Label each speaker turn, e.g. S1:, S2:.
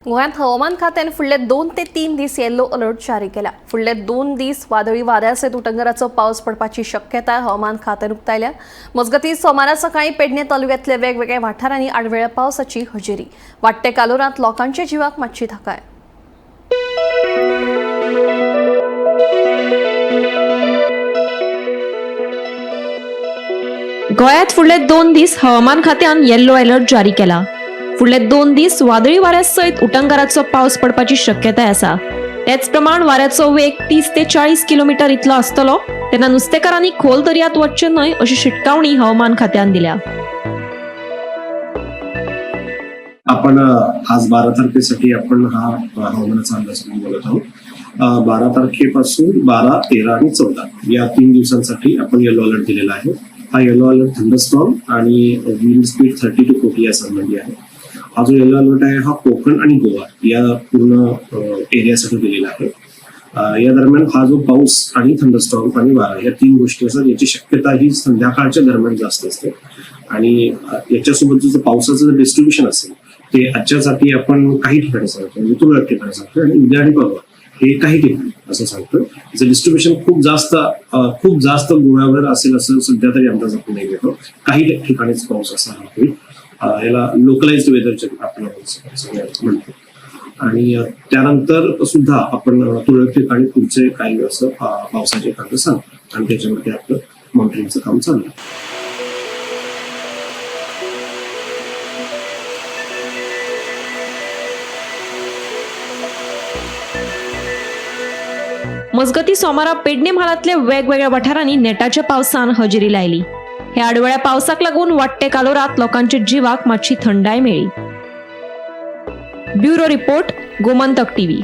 S1: गोंयांत हवामान खात्यान फुडले 2 ते 3 दीस येल्लो अलर्ट जारी केला. फुडले 2 दीस वादळी वाऱ्या सयत उटंगराचो पावस पडपाची शक्यताय हवामान खात्यान उक्तायल्या. मजगतीं सोमारा सकाळीं पेडणे तालुक्यांतल्या वेगवेगळ्या वाठारांनी आडवेळ्या पावसाची हजेरी. वाडटे कालोरांत लोकांच्या जिवाक मातशी थाकाय.
S2: गोंयांत फुडले 2 दीस हवामान खात्यान येल्लो अलर्ट जारी केला. फुडले 2 दीस वादळी वाऱ्या सयत उटंगाराचो पावस पडपाची शक्यताय आसा. तेच प्रमाण वाऱ्याचो वेग 30 ते 40 किलोमीटर इतलो आसतलो. तेन्ना नुस्तेकारांनी खोल दर्यांत वचचें न्हय अशी शिटकावणी हवामान खात्यान दिल्या.
S3: आपण आज 12 तारखेसाठी आपण हा हवामानाचा अंदाज बोलत आहोत. 12 तारखेपासून 12, 13 आणि 14 या 3 दिवसांसाठी आपण येलो अलर्ट दिलेला आहे. हा येलो अलर्ट थंडरस्टॉर्म आणि विंड स्पीड 30 to 40 या संबंधी आहे. हा जो येलो अलर्ट आहे हा कोकण आणि गोवा या पूर्ण एरियासाठी दिलेला आहे. या दरम्यान हा जो पाऊस आणि थंडरस्टॉर्म आणि वारा या 3 गोष्टी असतात, याची शक्यता ही संध्याकाळच्या दरम्यान जास्त असते. आणि याच्यासोबत जर पावसाचं जर डिस्ट्रीब्युशन असेल ते आजच्यासाठी आपण काही ठिकाणी सांगतो, म्हणजे तुरळक ठिकाणी सांगतो, आणि उद्या आणि परवा हे काही ठिकाणी असं सांगतो. याचं डिस्ट्रीब्युशन खूप जास्त गोव्यावर असेल असं सध्या तरी अंदाज आपण नाही घेतो. काही ठिकाणीच पाऊस असा हा होईल. याला लोकलाइज्ड वेदरचे आपण म्हणतो. आणि त्यानंतर सुद्धा आपण तुरळक ठिकाणी पुढचे काही असं पावसाचे खाते सांगतो आणि त्याच्यावरती आपलं मॉनिटरिंगचं काम चालू आहे.
S2: मजगती सोमारा पेडणे म्हालांतल्या वेगवेगळ्या वाठारांनी नेटाच्या पावसान हजेरी लायली. ह्या आडवेळ्या पावसाक लागून वाडटे कालोरात लोकांच्या जिवाक मातशी थंडाय मेळ्ळी. Bureau report, Gomantak TV.